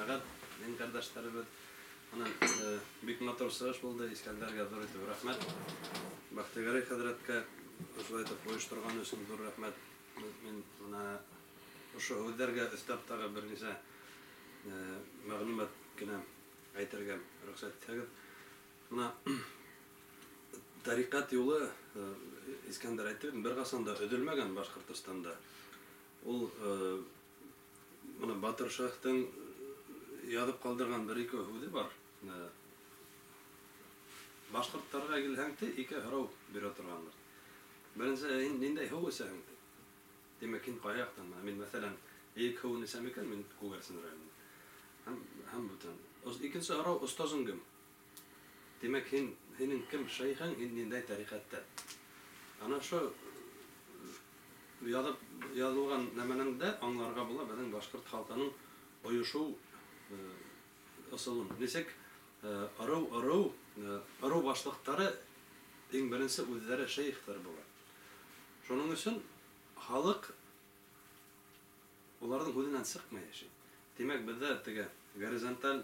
Йәмәғәт, дин ҡәрҙәштәребеҙ. Менә бик матур сығыш булды. Искәндәргә ҙур итеп рәхмәт. Бәхтигәрәй хәҙрәткә ошолай итеп ойошторған өсөн ҙур рәхмәт. Мин менә ошо һүҙҙәргә өҫтәп тағы бер нисә мәғлүмәт кенә әйтергә рөхсәт итһәгеҙ. Менә тариҡәт юлы, Искәндәр әйтте бит, бер ҡасан да өҙөлмәгән Башҡортостанда. Ул менә Батыр Шахтың яҙып ҡалдырған бер-ике һүҙе бар. Башҡорттарға килһәң, ти, ике һорау бирә торғандар. Беренсе, һин ниндәй һыу эсәһең, ти. Тимәк, һин ҡай яҡтан? Мин, мәҫәлән, Эйек һыуын эсәм икән, мин Күгәрсен районынан. Һәм бүтән. Икенсе һорау, остазың кем? Тимәк, һинең кем шәйхең, һин ниндәй тариҡәттә? Ана ошо яҙып яҙылған нәмәнән дә аңларға була беҙҙең башҡорт халҡының ойошоу ысулын. Нисек ырыу башлыҡтары иң беренсе үҙҙәре шәйхтәр була. Шуның өсөн халыҡ уларҙың һүҙенән сыҡмай йәшәй. Тимәк, беҙҙә теге горизонталь,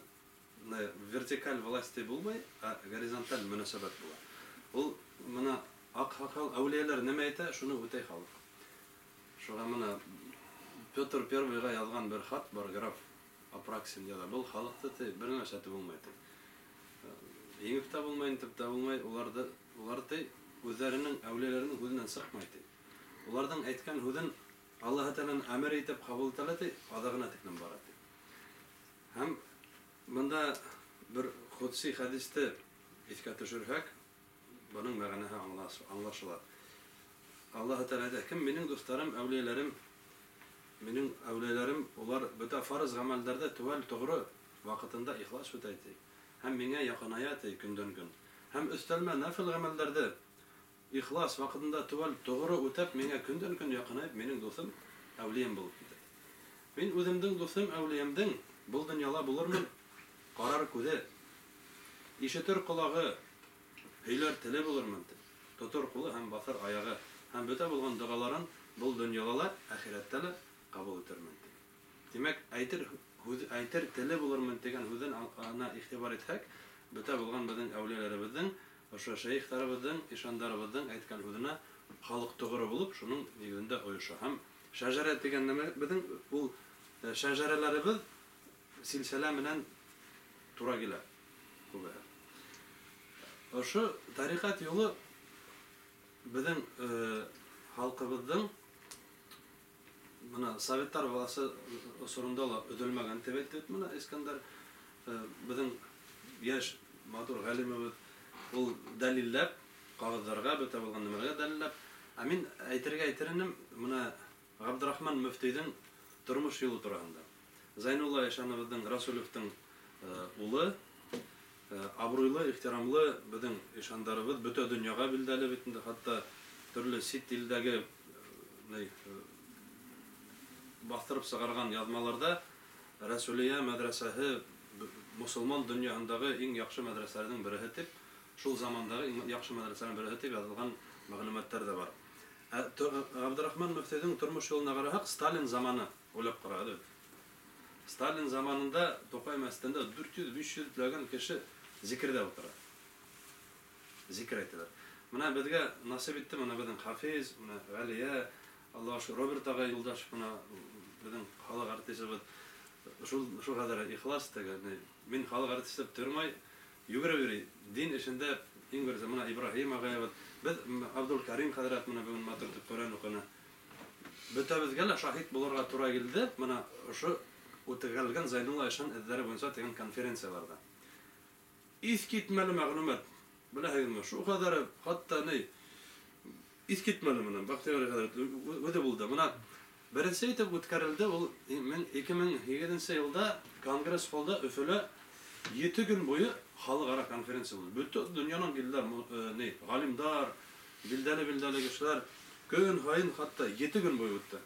вертикаль власти булмай, ә горизонталь мөнәсәбәт була. Ул мына аҡһаҡал әүлиәләр нимә әйтә, шуны үтәй халыҡ. Шуға мына Петр Первыйға яҙған бер хат бар, граф Апраксин яҙа. Был халыҡты, ти, бер нәрсә итеп булмай, ти. Еңеп тә булмай, итеп тә булмай, улар, ти, үҙҙәренең әүлиәләренең һүҙенән сыҡмай, ти. Уларҙың әйткән һүҙен Аллаһы Тәғәләнең әмер итеп ҡабул итә, ти, аҙағына тиклем бара, ти. Һәм бында бер ҡөдси хәдисте иҫкә төшөрһәк, бының мәғәнәһе аңлашыла. Аллаһы Тәғәлә әйтә: кем минең дуҫтарым, әүлиәләрем, минең әүлиәләрем, улар бөтә фарыз ғәмәлдәрҙе теүәл, тоғро, ваҡытында ихлас үтәй, ти. Һәм миңә яҡыная, ти, көндән көн. Һәм өҫтәлмә нәфил ғәмәлдәрҙе ихлас, ваҡытында теүәл, тоғро үтәп, миңә көндән көн яҡынайып, минең дуҫым, әүлиәм булып китә. Мин үҙемдең дуҫым, әүлиәмдең был донъяла булырмын ҡарар күҙе, ишетер ҡолағы, һөйләр теле булырмын, ти. Тотор ҡулы һәм баҫыр аяғы. Һәм бөтә булған доғаларын был донъяла ла, әхирәттә лә ҡабул итермен, ти. Тимәк, әйтер һүҙ, әйтер теле булырмын тигән һүҙен ана иғтибар итһәк, бөтә булған беҙҙең әүлиәләребеҙҙең, ошо шәйехтарыбыҙҙың, ишандарыбыҙҙың әйткән һүҙенә халыҡ тоғро булып, шуның нигеҙендә ойоша. Һәм шәжәрә тигән нәмә беҙҙең ул шәжәрәләребеҙ силсәлә менән тура килә күбеһе. Ошо тариҡәт юлы беҙҙең халҡыбыҙҙың мына советтар власы осоронда ла өҙөлмәгән тип әйтте бит мына Искәндәр, беҙҙең йәш матур ғалимыбыҙ ул дәлилләп, ҡағыҙҙарға, бөтә булған нәмәләргә дәлилләп. Ә мин әйтергә әйтер инем мына Ғабдрахман мөфтөйҙөң тормош юлы тураһында. Зайнулла ишаныбыҙҙың, Расулевтың улы, абруйлы, ихтирамлы беҙҙең ишандарыбыҙ бөтә донъяға билдәле бит инде, хатта төрлө сит илдәге баҫтырып сығарған яҙмаларҙа Рәсүлиә мәҙрәсәһе мосолман донъяһындағы иң яҡшы мәҙрәсәләрҙең береһе тип, шул замандағы иң яҡшы мәҙрәсәләрҙең береһе тип яҙылған мәғлүмәттәр ҙә бар. Ғабдрахман мөфтөйҙөң тормош юлына ҡараһаҡ, Сталин заманы, уйлап ҡарағыҙ. Сталин заманында Туҡай мәсжидендә дүрт йөҙ, биш йөҙләгән кеше зикерҙә ултыра. Зикер әйтәләр. Мына беҙгә насип итте, мына беҙҙең Хафиз, мына Ғәлиә, Аллаһ шөкөр, Роберт ағай Юлдашев, мына беҙҙең халыҡ артисыбыҙ. Шул хәҙер ихлас теге, мин халыҡ артисы тип тормай, йүгереп йөрөй. Дин эшендә иң беренсе мына Ибраһим ағайыбыҙ, беҙ Абдул Карим хәҙрәт мына бөгөн матур итеп Ҡөрьән уҡыны. Бөтәбеҙгә лә шаһит булырға тура килде, мына ошо үткәрелгән Зайнулла ишан эҙҙәре буйынса тигән конференцияларҙа. Иҫ китмәле мәғлүмәт, беләһегеҙме? Шул хәҙер хатта ни иҫ китмәле менән Бәхтиәр хәҙрәт үҙе булды. Мына беренсе итеп үткәрелде ул ике мең һигеҙенсе йылда Конгресс холда Өфөлә 7 көн буйы халыҡ-ара конференция булды. Бөтә донъянан килделәр, ни, ғалимдар, билдәле-билдәле кешеләр. Көн һайын хатта 7 көн буйы үтте.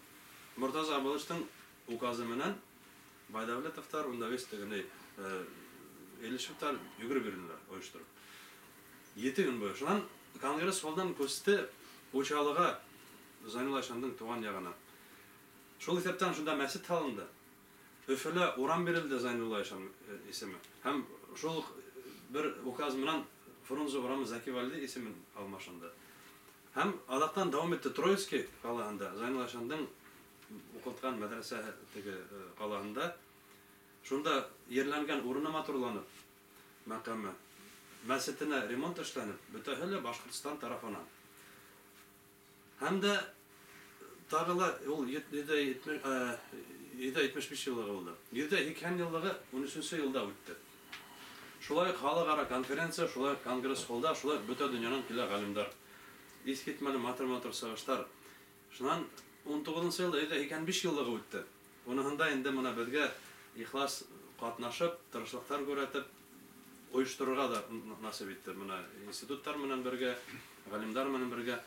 Мортаза Абылыштың указы менән Байдәүләтовтар, унда весь теге ни, Элишевтар йүгереп йөрөнөләр ойоштороп. 7 көн буйы. Шунан Конгресс холдан күсте Учалыға, Зайнулла ишандың туған яғына. Шул иҫәптән шунда мәсет һалынды. Өфөлә урам бирелде Зәйнулла ишан исеме. Һәм шул ук бер указ менән Фрунзе урамы Зәки Вәлиди исемен алмашынды. Һәм аҙаҡтан дауам итте Троицкий ҡалаһында, Зәйнулла ишандың уҡытҡан мәҙрәсәһе теге ҡалаһында. Шунда ерләнгән урыны матурланып, мәҡәме, мәсетенә ремонт эшләнеп, бөтәһе лә Башҡортостан тарафынан. Һәм дә тағы ла ул 175 йыллығы булды. 180 йыллығы 13 йылда үтте. Шулай уҡ халыҡ-ара конференция, шулай уҡ конгресс холда, шулай уҡ бөтә донъянан килә ғалимдар. Иҫ китмәле матур-матур сығыштар. Шунан 19 йылда 185 йыллығы үтте. Уныһында инде мына беҙгә ихлас ҡатнашып, тырышлыҡтар күрһәтеп, ойошторорға ҙа насип итте. Мына институттар менән бергә, ғалимдар менән бергә.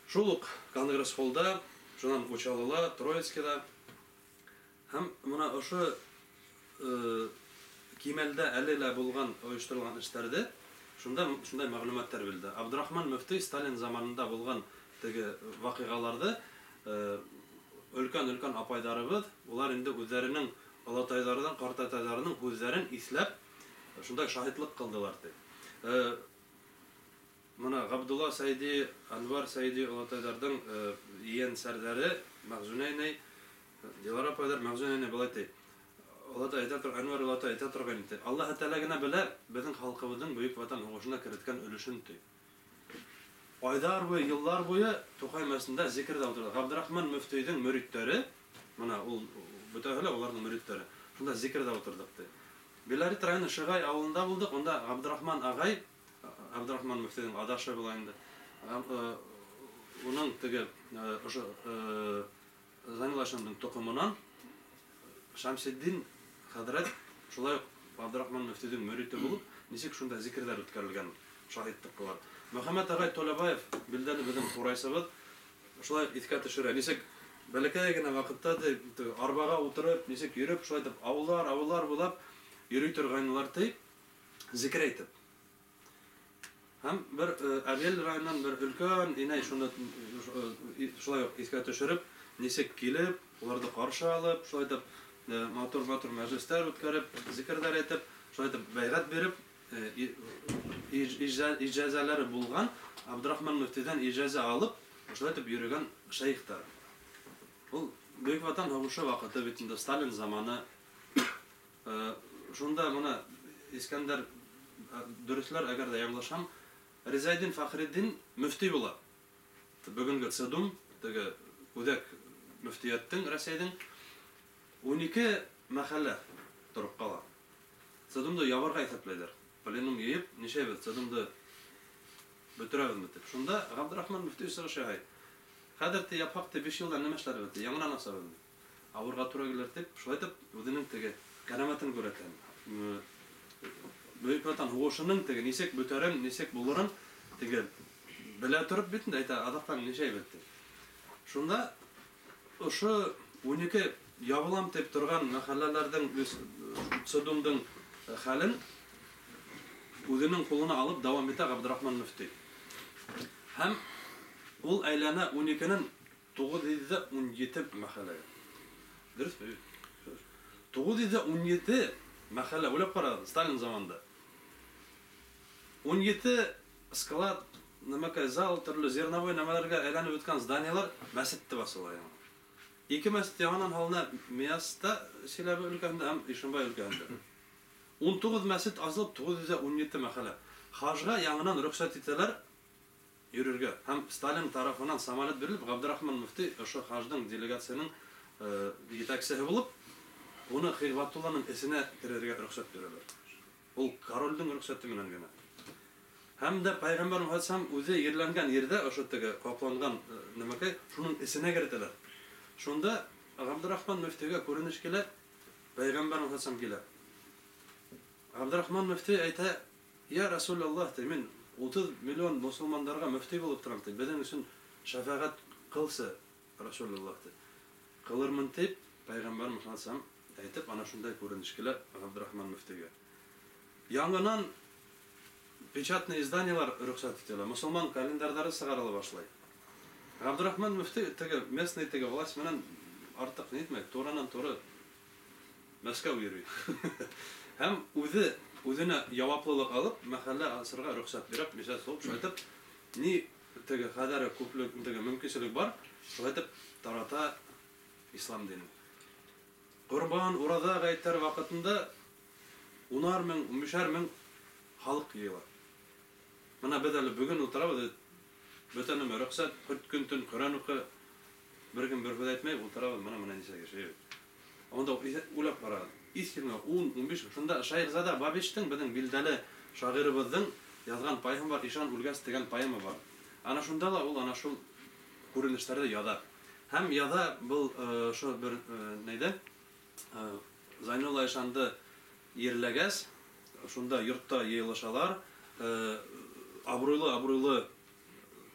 Шул уҡ конгресс холда, шунан Учалыла, Троицкиҙа. Һәм мына ошо кимәлдә әле лә булған ойошторолған эштәрҙе шунда шундай мәғлүмәттәр белде. Абдурахман мөфти Сталин заманында булған теге ваҡиғаларҙы өлкән-өлкән апайҙарыбыҙ, улар инде үҙҙәренең олатайҙарының, ҡартатайҙарының һүҙҙәрен иҫләп шундай шаһитлыҡ ҡылдылар ти. Мына Ғабдулла Сәйди, Анвар Сәйди олатайҙарҙың ейән сәрҙәре Мәғзүнә инәй, Дилара апайҙар Мәғзүнә инәй былай ти. Олатай әйтә тор, Әнвәр олатай әйтә торған ти. Аллаһ Тәғәлә генә белә беҙҙең халҡыбыҙҙың Бөйөк Ватан һуғышына кереткән өлөшөн ти. Айҙар буйы, йылдар буйы Туҡай мәсетендә зикерҙә ултырҙы. Ғабдрахман мөфтөйҙөң мөриттәре, мына ул бөтәһе лә уларҙың мөриттәре. Шунда зикерҙә ултырҙыҡ ти. Белорет районы Шығай ауылында булдыҡ. Унда Ғабдрахман ағай, Абдрахман мөфтөйҙөң адашы була инде. Уның теге ошо Зәйнулла ишандың тоҡомонан Шәмсетдин хәҙрәт шулай уҡ Абдрахман мөфтөйҙөң мөрите булып, нисек шунда зикерҙәр үткәрелгән, шаһитлыҡ ҡылар. Мөхәммәт ағай Толябаев, билдәле беҙҙең ҡурайсыбыҙ, шулай уҡ иҫкә төшөрә. Нисек бәләкәй генә ваҡытта арбаға ултырып, нисек йөрөп, шулай итеп ауылдар, ауылдар буйлап йөрөй торғайнылар ти, зикер әйтеп. Һәм бер Әбйәлил районынан бер өлкән инәй шуны шулай уҡ иҫкә төшөрөп, нисек килеп, уларҙы ҡаршы алып, шулай итеп матур-матур мәжлестәр үткәреп, зикерҙәр әйтеп, шулай итеп бәйғәт биреп, ижазалары булған Абдрахман мөфтиҙән ижаза алып, шулай итеп йөрөгән шәйехтар. Ул Бөйөк Ватан һуғышы ваҡыты бит инде, Сталин заманы. Шунда мына Искәндәр, дөрөҫләр, әгәр ҙә яңылышһам, Ризаэддин Фәхретдин мөфти була. Бөгөнгө ЦЕДУМ, теге үҙәк мөфтиәттең Рәсәйҙең 12 мәхәллә тороп ҡала. ЦЕДУМды ябырға иҫәпләйҙәр. Пленум йыйып, нишләйбеҙ, ЦЕДУМды бөтөрәбеҙме тип. Шунда Ғабдрахман мөфти сығыш яһай. Хәҙер ти япһаҡ ти 5 йылдан нимә эшләрбеҙ ти, яңынан асабыҙ. Ауырға тура килер тип, шулай итеп үҙенең теге кәрәмәтен күрһәтә. Бөйөк Ватан һуғышының теге нисек бөтәрен, нисек булырын теге белә тороп бит инде әйтә, аҙаҡтан нишләйбеҙ тип. Шунда ошо 12 ябылам тип торған мәхәлләләрҙең ЦЕДУМдың хәлен үҙенең ҡулына алып дауам итә Ғабдрахман мөфти. Һәм ул әйләнә 12-нең 917 мәхәлләгә. Дөрөҫмө? 917 мәхәллә, уйлап ҡарағыҙ, Сталин заманында. 17 склад, нәмәкәй зал, төрлө зерновой нәмәләргә әйләнеп бөткән зданиелар мәсет тип асыла яңы. Ике мәсет яңынан һалына Мияста, Силәбе өлкәһендә һәм Ишембай өлкәһендә. 19 мәсет асылып, 917 мәхәллә. Хажға яңынан рөхсәт итәләр йөрөргә. Һәм Сталин тарафынан самолет бирелеп, Ғабдрахман мөфти ошо хаждың делегацияның етәксеһе булып, уны Хиғбатулланың эсенә керергә рөхсәт бирәләр. Ул корольдең рөхсәте менән генә. Һәм дә Пәйғәмбәр Мөхәммәд саллаллаһу алейһи үҙе ерләнгән ерҙә ошо теге ҡапланған нәмәкәй, шуның эсенә керетәләр. Шунда Ғабдрахман мөфтигә күренеш килә, Пәйғәмбәр Мөхәммәд саллаллаһу килә. Ғабдрахман мөфти әйтә, Я Расулаллаһ, ти, мин 30 миллион мосолмандарға мөфти булып торам, ти, беҙҙең өсөн шәфәғәт ҡылсы, Расулаллаһ, ти. Ҡылырмын тип, Пәйғәмбәр Мөхәммәд саллаллаһу алейһи әйтеп, ана шундай күренеш килә Ғабдрахман мөфтигә. Яңынан печатный изданиелар рөхсәт ителә, мосолман календарҙары сығарыла башлай. Ғабдрахман мөфти теге местный теге власть менән артыҡ ни итмәй, туранан тура Мәскәү йөрөй. Һәм үҙе үҙенә яуаплылыҡ алып, мәхәллә асырға рөхсәт биреп, мисал салып, шулай итеп, ни теге хәҙәре күплек, теге мөмкинселек бар, шулай итеп тарата ислам динен. Ҡорбан, ураҙа ғәйеттәре ваҡытында унар мең, унбишәр мең халыҡ йыйыла. Мына беҙ әле бөгөн ултырабыҙ, бөтә нәмә рөхсәт, хоть көн-төн Ҡөрьән уҡы, бер кем бер һүҙ әйтмәй, ултырабыҙ, мына нисә кеше. Унда уйлап ҡарағыҙ. Иҫ 10, 15, шунда Шәйехзада Бабичтың, беҙҙең билдәле шағирыбыҙҙың яҙған поэма бар, Ишан үлгәс тигән поэма бар. Ана шунда ла ул ана шул күренештәрҙе яҙа. Һәм яҙа был ошо бер нейҙә Зайнулла ишанды ерләгәс, шунда йортта йыйылышалар, абруйлы,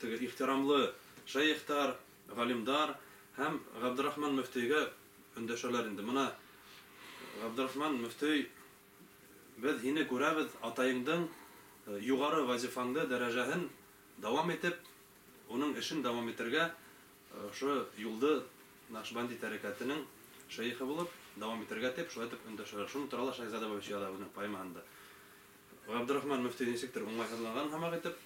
теге ихтирамлы шәйехтар, ғалимдар һәм Ғабдрахман мөфтөйгә өндәшәләр инде. Мына Ғабдрахман мөфтөй, беҙ һине күрәбеҙ, атайыңдың юғары вазифаңды, дәрәжәһен дауам итеп, уның эшен дауам итергә, ошо юлды Наҡшбанди тәрикәтенең шәйехе булып дауам итергә тип, шулай итеп өндәшәләр. Шуны турала Шәйехзада Бабич яҙа үҙенең поэмаһында. Ғабдрахман мөфтөй нисектер уңайһыҙланған һымаҡ итеп,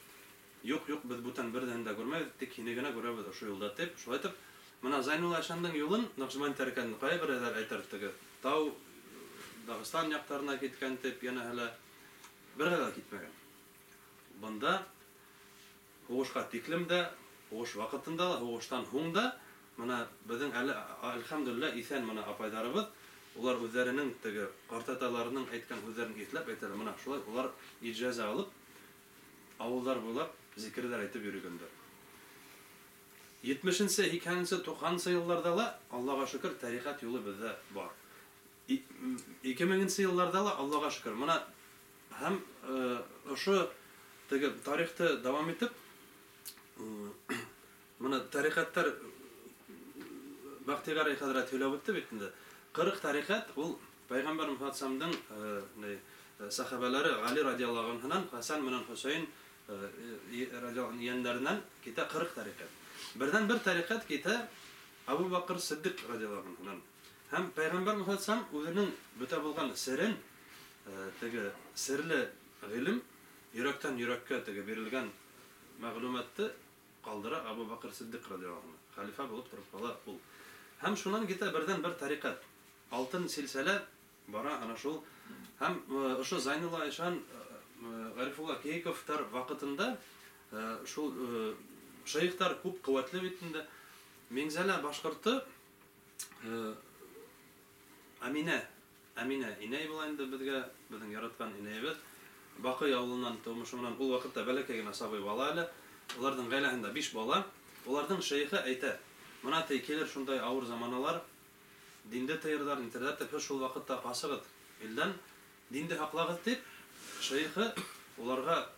юҡ, юҡ, беҙ бүтән берҙән дә күрмәйбеҙ, тик һине генә күрәбеҙ ошо юлда тип, шулай итеп, мына Зайнулла ишандың юлын Наҡшбанди тәрикәтенең ҡайһы берәүҙәр әйтер, теге тау Дағстан яҡтарына киткән тип, йәнәһе лә бергә лә китмәгән. Бында һуғышҡа тиклем дә, һуғыш ваҡытында ла, һуғыштан һуң да, мына беҙҙең әле әлхәмдүлилләһ иҫән мына апайҙарыбыҙ, улар үҙҙәренең теге ҡартаталарының әйткән һүҙҙәрен иҫләп әйтәләр. Мына шулай улар ижаза алып, ауылдар буйлап зикерҙәр әйтеп йөрөгәндәр. 70-нсе, 80-нсе, 90-нсы йылларҙа ла, Аллаға шөкөр, тариҡат юлы беҙҙә бар. 2000-нсе йылларҙа ла Аллаға шөкөр. Мына һәм ошо теге тарихты дауам итеп, мына тариҡаттар Бәхтиғәрәй хәҙрәт һөйләп үтте бит инде. 40 тариҡат ул Пәйғәмбәр Мөхәммәд саллаллаһу алейһи вәсәлләмдең сәхәбәләре Ғали радиаллаһу анһунан, Хәсән менән Хөсәйен радиаллаһу анһу йәндәренән китә 40 тариҡат. Берҙән бер тариҡат китә Әбү Бәкр Сиддиҡ радиаллаһу анһунан. Һәм Пәйғәмбәр Мөхәммәд саллаллаһу алейһи вәсәлләм үҙенең бөтә булған серен, теге серле ғилем, йөрәктән йөрәккә теге бирелгән мәғлүмәтте ҡалдыра Әбү Бәкр Сиддиҡ радиаллаһу анһу. Хәлифә булып тороп ҡала ул. Һәм шунан китә берҙән бер тариҡат. Алтын силсәлә бара ана шул. Һәм ошо Зайнулла ишан, Ғарифулла Кейковтар ваҡытында шул шәйехтар күп ҡеүәтле бит инде. Миңзәлә башҡорто Әминә, Әминә инәй була инде беҙгә, беҙҙең яратҡан инәйебеҙ. Баҡый ауылынан тыумышы менән ул ваҡытта бәләкәй генә сабый бала әле. Уларҙың ғаиләһендә 5 бала. Уларҙың шәйехе әйтә: мына тей килер шундай ауыр заманалар, динде тыйырҙар, нитерҙәр тип, һеҙ шул ваҡытта ҡасығыҙ илдән, динде һаҡлағыҙ тип, шәйехе уларға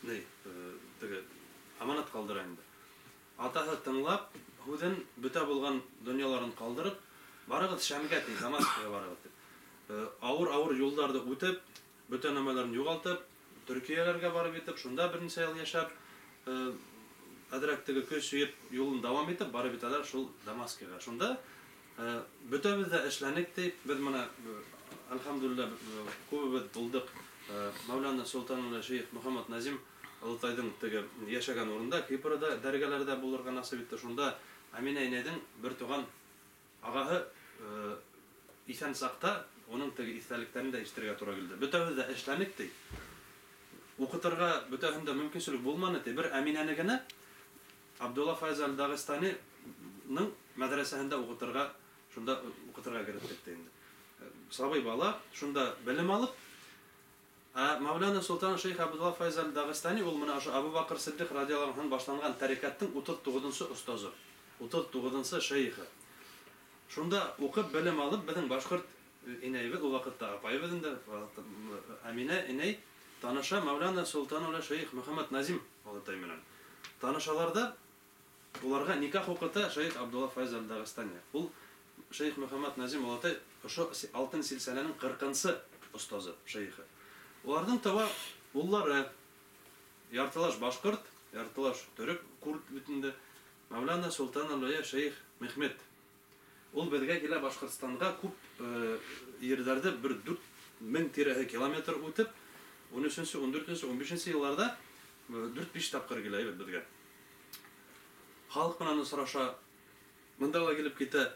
теге аманат ҡалдыра инде. Атаһы тыңлап, һүҙен бөтә булған донъяларын ҡалдырып, барығыҙ Шәмгә ти, Дамаскиға барығыҙ тип. Ауыр-ауыр юлдарҙы үтеп, бөтә нәмәләрен юғалтып, Төркиәләргә барып етеп, шунда бер нисә йыл йәшәп, әҙерәк теге көс йыйып, юлын дауам итеп, барып етәләр шул Дамаскиға. Шунда бөтәбеҙ ҙә эшләнек тип, беҙ мына, әлхәмдүлилләһ, күбебеҙ булдыҡ. Мәүләнә Солтанулла Шейх Мөхәммәд Назим Олотайҙың теге йәшәгән урында, Кипрҙа, дәргәләрҙә булырға насип итте. Шунда Әминә инәйҙең бер туған ағаһы иҫән саҡта уның теге иҫтәлектәрен дә ишетергә тура килде. Бөтәбеҙ ҙә эшләнек ти. Уҡытырға бөтәһендә мөмкинселек булманы ти. Бер Әминәне генә Абдулла Файз аль-Дагыстаниның мәҙрәсәһендә уҡытырға, шунда уҡытырға кереттек ти инде. Сабый бала шунда белем алып, ә Мәүләнә Солтан Шейх Абдулла Файз аль-Дагыстани ул мына ошо Әбү Бакр Сиддиҡ радиаллаһу анһу башланған тәрикәттең 39-нсо остазы, 39-нсо шейхы. Шунда уҡып белем алып, беҙҙең башҡорт инәйебеҙ, ул ваҡытта апайыбыҙ инде, Әминә инәй таныша Мәүләнә Солтанулла Шейх Мөхәммәд Назим олотай менән. Танышалар да уларға никах уҡыта Шейх Абдулла Файз аль-Дагыстани. Ул Шейх Мөхәммәд Назим олотай ошо алтын силсәләнең 40-нсы остазы, шейхы. Уларҙың таба уллары яртылаш башҡорт, яртылаш төрөк, курд бит инде. Мәүләнә Солтанулла Шейх Мехмед. Ул беҙгә килә Башҡортостанға күп ерҙәрҙе бер 4000 тирәһе километр үтеп, 13-нсе, 14-нсе, 15-нсе йылларда 4-5 тапҡыр килә бит беҙгә. Халыҡ менән осраша, бында ла килеп китә.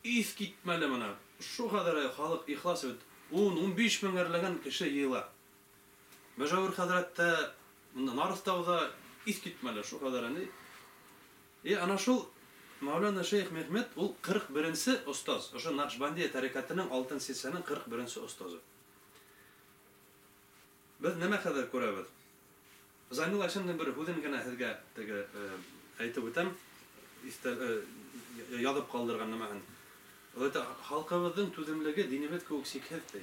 Иҫ китмәле мына. Шул ҡәҙәр халыҡ ихлас бит. 10-15 меңәрләгән кеше йыйыла. Мөжәүер хәҙрәттә, мында Нарыҫтауҙа иҫ китмәле шул ҡәҙәр ни. И ана шул Мәүләнә Шейх Мехмед ул 41-нсе остаз. Ошо Нақшбандия тәрикәтенең алтын силсәнең 41-нсе остазы. Беҙ нәмә хәҙер күрәбеҙ? Зайнул Айшандың бер һүҙен генә һеҙгә теге әйтеп үтәм, яҙып ҡалдырған нәмәһен. Ул әйтә, халҡыбыҙҙың түҙемлеге динебеҙ кеүек сикһеҙ, ти.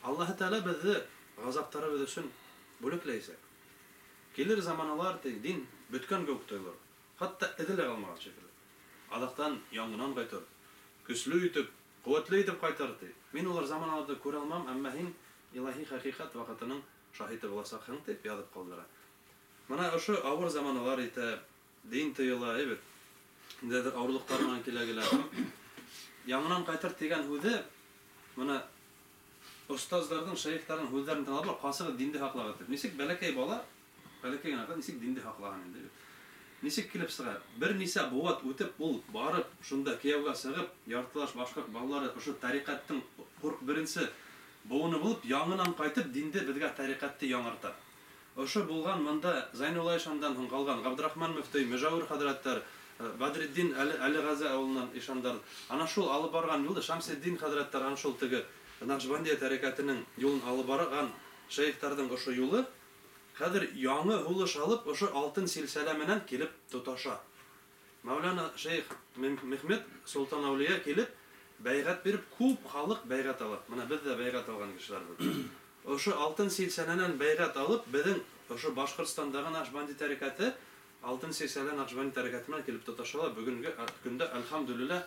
Аллаһы Тәғәлә беҙҙе ғазаптарыбыҙ өсөн бүләкләйәсәк. Килер заманалар, ти, дин бөткән кеүек тойолор. Хатта эҙе лә ҡалмаған шикелле. Аҙаҡтан яңынан ҡайтыр. Көслө итеп, ҡеүәтле итеп ҡайтыр, ти. Мин улар заманаларҙы күрә алмам, әммә һин илаһи хәҡиҡәт ваҡытының шаһиты буласаҡһың, тип яҙып ҡалдыра. Мына ошо ауыр заманалар итә, дин тыйыла, әйбәт. Ниндәйҙер ауырлыҡтар менән килә-килә. Яңынан ҡайтыр тигән һүҙе, мына остаздарҙың, шәйехтәрҙең һүҙҙәрен тыңлап, ҡасығыҙ динде һаҡлағыҙ тип. Нисек бәләкәй бала, бәләкәй генә ҡыҙ нисек динде һаҡлаған инде? Нисек килеп сыға? Бер нисә быуат үтеп, ул барып, шунда кейәүгә сығып, яртылаш башҡорт балалары ошо тариҡәттең ҡырҡ беренсе быуыны булып, яңынан ҡайтып, динде беҙгә тариҡәтте яңырта. Ошо булған мында Зайнулла ишандан һуң ҡалған Ғабдрахман мөфтөй, Мөжәүер хәҙрәттәр, Бәдретдин Әле Ғаза ауылынан ишандар. Ана шул алып барған юлды Шәмсетдин хәҙрәттәр, ана шул теге Нақшбандия тәрикәтенең юлын алып барған шәйехтәрҙең ошо юлы хәҙер яңы һулыш алып, ошо алтын силсәлә менән килеп тоташа. Мәүләнә шәйех Мехмед Солтан Әүлиә килеп, бәйғәт биреп, күп халыҡ бәйғәт ала. Мына беҙ ҙә бәйғәт алған кешеләрбеҙ. Ошо алтын силсәләнән бәйғәт алып, беҙҙең ошо Башҡортостандағы Нақшбанди тәрикәте алтын силсәлә Нақшбанди тәрикәте менән килеп тоташа ла. Бөгөнгө көндә, әлхәмдүлилләһ,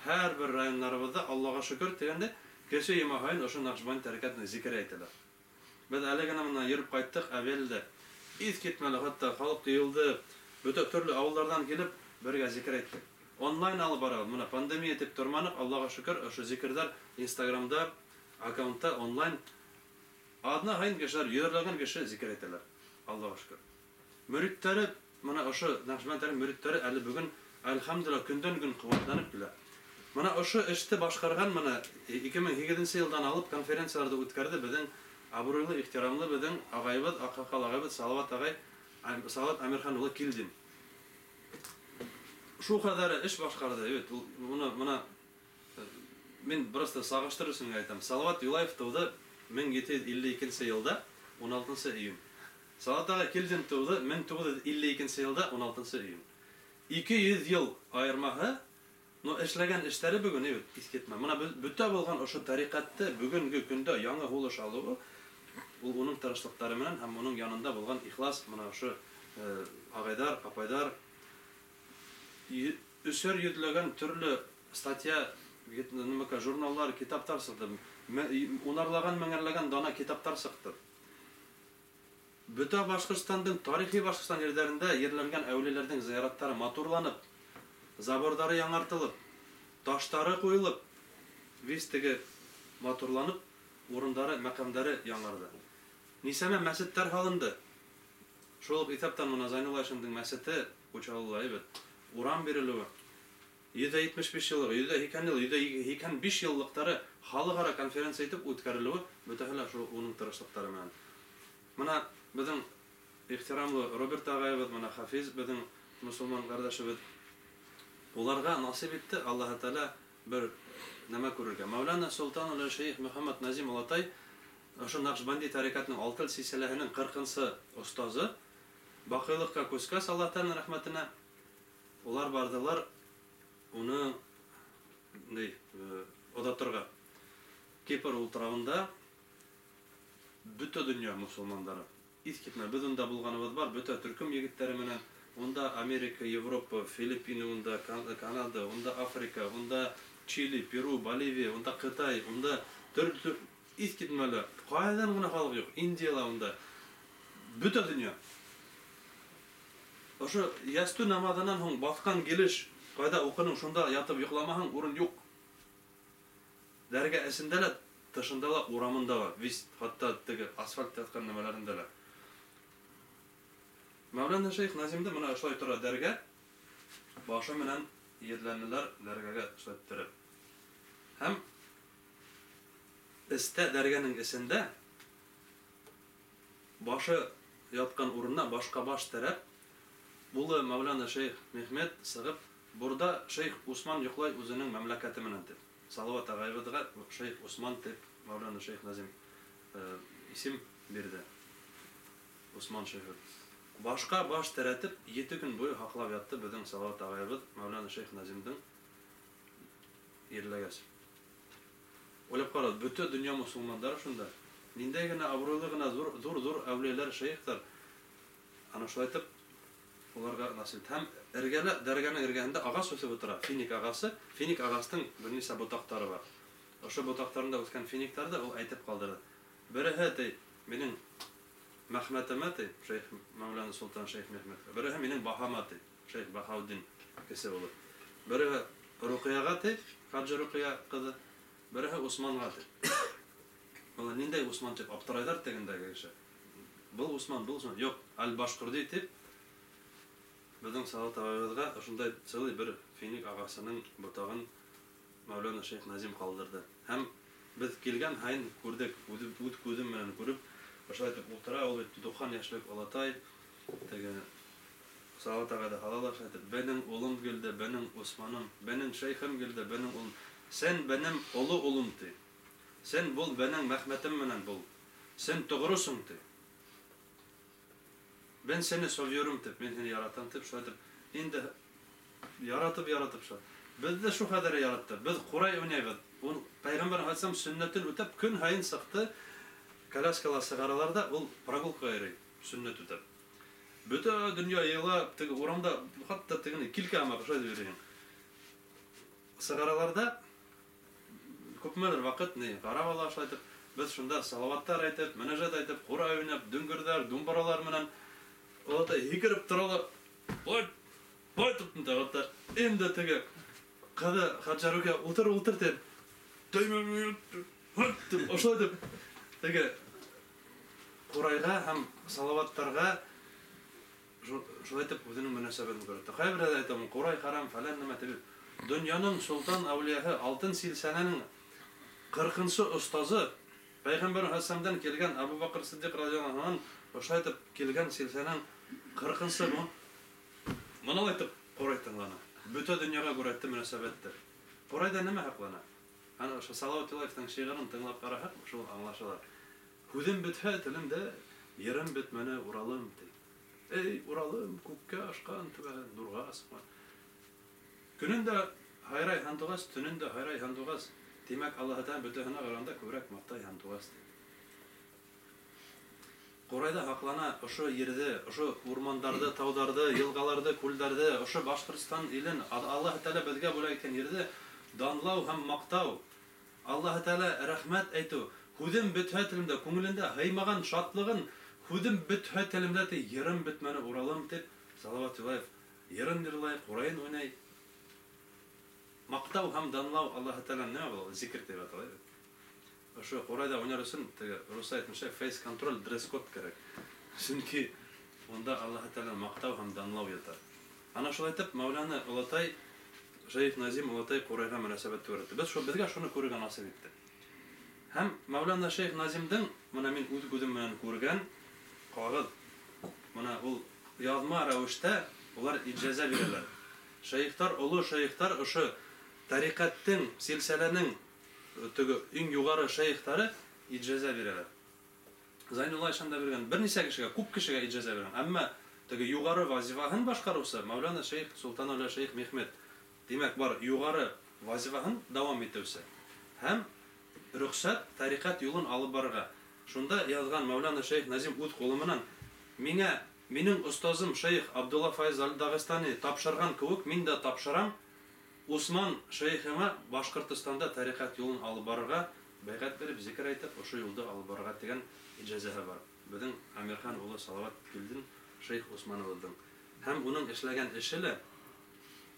һәр бер райондарыбыҙҙа Аллаға шөкөр тигәндә кеше йома һайын ошо Нақшбанди тәрикәтен зикер әйтәләр. Беҙ әле генә мына йөрөп ҡайттыҡ Әбйәлилдә. Иҫ китмәле, хатта халыҡ йыйылды, бөтә төрлө ауылдарҙан килеп бергә зикер әйттек. Онлайн алып барабыҙ. Мына пандемия тип торманыҡ, Аллаға шөкөр, ошо зикерҙәр Инстаграмда, аккаунтта онлайн аҙна һайын кешеләр, йөҙәрләгән кеше зикер әйтәләр. Аллаға шөкөр. Мөридтәре, мына ошо Нақшбандтәрҙең мөридтәре әле бөгөн әлхәмдүлилләһ көндән көн ҡеүәтләнеп килә. Мына ошо эште башҡарған мына ике мең һигеҙенсе йылдан алып конференцияларҙы үткәрҙе беҙҙең абруйлы, ихтирамлы беҙҙең ағайыбыҙ, аҡһаҡал ағайыбыҙ Салават ағай, Салават Әмирхан улы Килдин. Шул ҡәҙәр эш башҡарҙы, бит. Ул, мына, мына, мин просто сағыштырыр өсөн әйтәм. Салават Юлаев тыуҙы мең ете йөҙ илле икенсе йылда, ун алтынсы июнь. Салават ағай Килдин тыуҙы мең туғыҙ йөҙ илле икенсе йылда, ун алтынсы июнь. Ике йөҙ йыл айырмаһы, но эшләгән эштәре бөгөн, бит, иҫ китмә. Мына бөтә булған ошо тариҡәтте бөгөнгө көндә яңы һулыш алыуы, ул уның тырышлыҡтары менән һәм уның янында булған ихлас, мына ошо ағайҙар, апайҙар, өсәр йөҙләгән төрлө статья, нәмәкә, журналлар, китаптар сыҡты. Унарлаған, меңәрләгән дана китаптар сыҡты. Бөтә Башҡортостандың тарихи Башҡортостан ерҙәрендә ерләнгән әүлиәләрҙең зыяраттары матурланып, заборҙары яңартылып, таштары ҡуйылып, вис теге матурланып, урындары, мәҡәмдәре яңарҙы. Нисәмә мәсеттәр һалынды. Шул уҡ иҫәптән мына Зайнулла ишандың мәсете Учалыла, әйбәт. Урам бирелеүе. Йөҙ ҙә етмеш биш йыллыҡ, йөҙ ҙә һикһән йыл, йөҙ ҙә һикһән биш йыллыҡтары халыҡ-ара конференция итеп үткәрелеүе бөтәһе лә шул уның тырышлыҡтары менән. Мына беҙҙең ихтирамлы Роберт ағайыбыҙ, мына Хафиз беҙҙең мосолман ҡәрҙәшебеҙ, уларға насип итте Аллаһы Тәғәлә бер нәмә күрергә. Мәүләнә Солтан ул Шәйх Мөхәммәд Назим Олатай ошо Нақшбанди тариҡәтенең алтын силсиләһенең ҡырҡынсы остазы баҡыйлыҡҡа күскәс Аллаһ Тәғәләнең рәхмәтенә улар барҙылар уны оҙатырға. Кипр утрауында бөтә донъя мосолмандары. Иҫ китмә, беҙ унда булғаныбыҙ бар, бөтә төркөм егеттәре менән. Унда Америка, Европа, Филиппины, унда Канада, унда Африка, унда Чили, Перу, Боливия, унда Ҡытай, унда төрлө иҫ китмәле. Ҡайҙан ғына халыҡ юҡ, Индияла унда. Бөтә донъя. Ошо ястү намаҙынан һуң баҫҡан килеш, ҡайҙа уҡының, шунда ятып йоҡламаһаң, урын юҡ. Дәргә эсендә лә Тышында ла, урамында ла, весь, хатта теге асфальт ятҡан нәмәләрендә лә. Мәүләнә Шейх Назимде мына ошолай тора дәргә, башы менән ерләнеләр дәргәгә шулай иттереп. Һәм эстә, дәргәнең эсендә башы яткан урынына башка баш терәп, улы Мәүләнә Шейх Мехмед сығып, бурда Шейх Усман йоҡлай үзенең мәмләкәте менән дип. Салават ағайыбыҙға Шейх Усман дип Мәүләнә Шейх Назим исем бирҙе. Усман шейхы. Башҡа баш терәтеп, 7 көн буйы һаҡлап ятты беҙҙең Салават ағайыбыҙ Мәүләнә Шейх Назимдың ерләгәс. Уйлап ҡарағыҙ, бөтә донъя мосолмандары шунда. Ниндәй генә абруйлы ғына ҙур-ҙур әүлиәләр, шейхтар. Ана шулай итеп уларға насип. Һәм эргәлә, дәргәнең эргәһендә ағас үҫеп ултыра, финик ағасы. Финик ағастың бер нисә ботаҡтары бар. Ошо ботаҡтарында үҫкән финиктарҙы ул әйтеп ҡалдырҙы. Береһе ти минең Мәхмәтемә ти, Шейх Мәүләнә Солтан Шейх Мехмед. Береһе минең Баһама ти, Шейх Баһаудин кесе булып. Береһе Руҡияға ти, Хаджи Руҡия ҡыҙы. Береһе Усманға ти. Бына ниндәй Усман тип аптырайҙар тегендәге кеше. Был Усман, был Усман. Юҡ, Аль-Башҡорди тип беҙҙең Салават ағайыбыҙға ошондай целый бер финик ағасының ботағын Мәүләнә Шейх Назим ҡалдырҙы. Һәм беҙ килгән һайын күрҙек, үҙ күҙем менән күреп, ошолай итеп ултыра, ул бит 90 йәшлек олатай, теге Салават ағайҙы һалалар, шулай итеп, бенең улым килде, бенең Усманым, бенең шейхым килде, бенең улым. Сен бенең оло улым ти. Сен бул бенең Мәхмәтем менән бул. Сен тоғросон ти. Бен сені совьyorum тип, мин һине яратам тип, шулай итеп, инде яратып шулай. Беҙҙе шул хәҙер яратты. Беҙ ҡурай уйнайбыҙ. Ул Пәйғәмбәр алейһиссалам сөннәтен үтәп, көн һайын сыҡты. Коляскала сығаралар да, ул прогулкаға йөрөй, сөннәт үтәп. Бөтә донъя йыйыла, теге урамда хатта тегене килкә һымаҡ шулай тип йөрөйһөң. Сығаралар да күпмелер ваҡыт ни, ҡарап ала шулай итеп, беҙ шунда салаваттар әйтеп, мөнәжәт әйтеп, ҡурай уйнап, дөңгөрҙәр, думбаралар менән уларҙа һикереп торалар. Ой, ой тип хатта инде теге ҡыҙы Хаджарука ултыр, ултыр тип, тип, ошолай тип, теге ҡурайға һәм салаваттарға шулай итеп үҙенең мөнәсәбәтен күрһәтте. Ҡайһы берәү әйтә, ҡурай харам, фәлән нәмә тип. Донъяның солтан әүлияһы, алтын силсәнәнең 40-нсы остазы, Пәйғәмбәр алейһиссәламдән килгән Әбү Бәкр Сиддиҡ радиаллаһу анһу ошолай итеп килгән силсәнәнең 40-нсы бу. Мына итеп ҡурай тыңлана. Бөтә донъяға күрһәтте мөнәсәбәтте. Ҡурайҙа нимә һаҡлана? Ана ошо Салават Юлаевтың шиғырын тыңлап ҡараһаҡ, шул аңлашыла. Һүҙем бөтһә телемдә, йырым бөтмәне Уралым ти. Эй, Уралым, күккә ашҡан түбәһе, нурға асҡан. Көнөндә һайрай һандуғас, төнөндә һайрай һандуғас. Тимәк, Аллаһ Тәғәлә бөтәһенә ҡарағанда күберәк маҡтай һандуғас ти. Ҡурайҙа һаҡлана ошо ерҙе, ошо урмандарҙы, тауҙарҙы, йылғаларҙы, күлдәрҙе, ошо Башҡортостан илен, Аллаһ Тәғәлә беҙгә бүләк иткән ерҙе данлау һәм маҡтау. Аллаһ Тәғәлә рәхмәт әйтеү. Һүҙем бөтһә телемдә, күңелендә һыймаған шатлығын, һүҙем бөтһә телемдә ти, йырым бөтмәне Уралым тип Салават Юлаев йырын йырлай, ҡурайын уйнай. Маҡтау һәм данлау Аллаһ Тәғәлә нимә була? Зикр тип атала бит. Ошо ҡурайҙа уйнар өсөн теге русса әйтмешә фейс-контроль, дресс-код кәрәк. Сөнки унда Аллаһ Тәғәлә маҡтау һәм данлау ята. Ана шулай итеп Мәүләнә олатай, Шейх Назим олатай ҡурайға мөнәсәбәт күрһәтте. Беҙ шул беҙгә шуны күрергә насип итте. Һәм Мәүләнә Шейх Назимдың мына мин үҙ күҙем менән күргән ҡағыҙ, мына ул яҙма рәүештә улар ижаза бирәләр. Шейхтар, оло шейхтар ошо тариҡәттең, силсәләнең теге иң юғары шейхтары ижаза бирәләр. Зайнулла ишан да биргән, бер нисә кешегә, күп кешегә ижаза биргән. Әммә теге юғары вазифаһын башҡарыусы Мәүләнә Шейх Солтан Шейх Мехмед, тимәк, бар юғары вазифаһын дауам итеүсе һәм рөхсәт тариҡәт юлын алып барырға. Шунда яҙған Мәүләнә Шейх Назим үҙ ҡулы менән миңә минең остазым Шейх Абдулла Файз Аль-Дагестани тапшырған кеүек мин дә тапшырам Усман шейхыма Башҡортостанда тариҡәт юлын алып барырға бәйғәт биреп, зикр әйтеп, ошо юлды алып барырға тигән ижазаһы бар. Беҙҙең Әмирхан улы Салават Килдин Шейх Усмановдың. Һәм уның эшләгән эше лә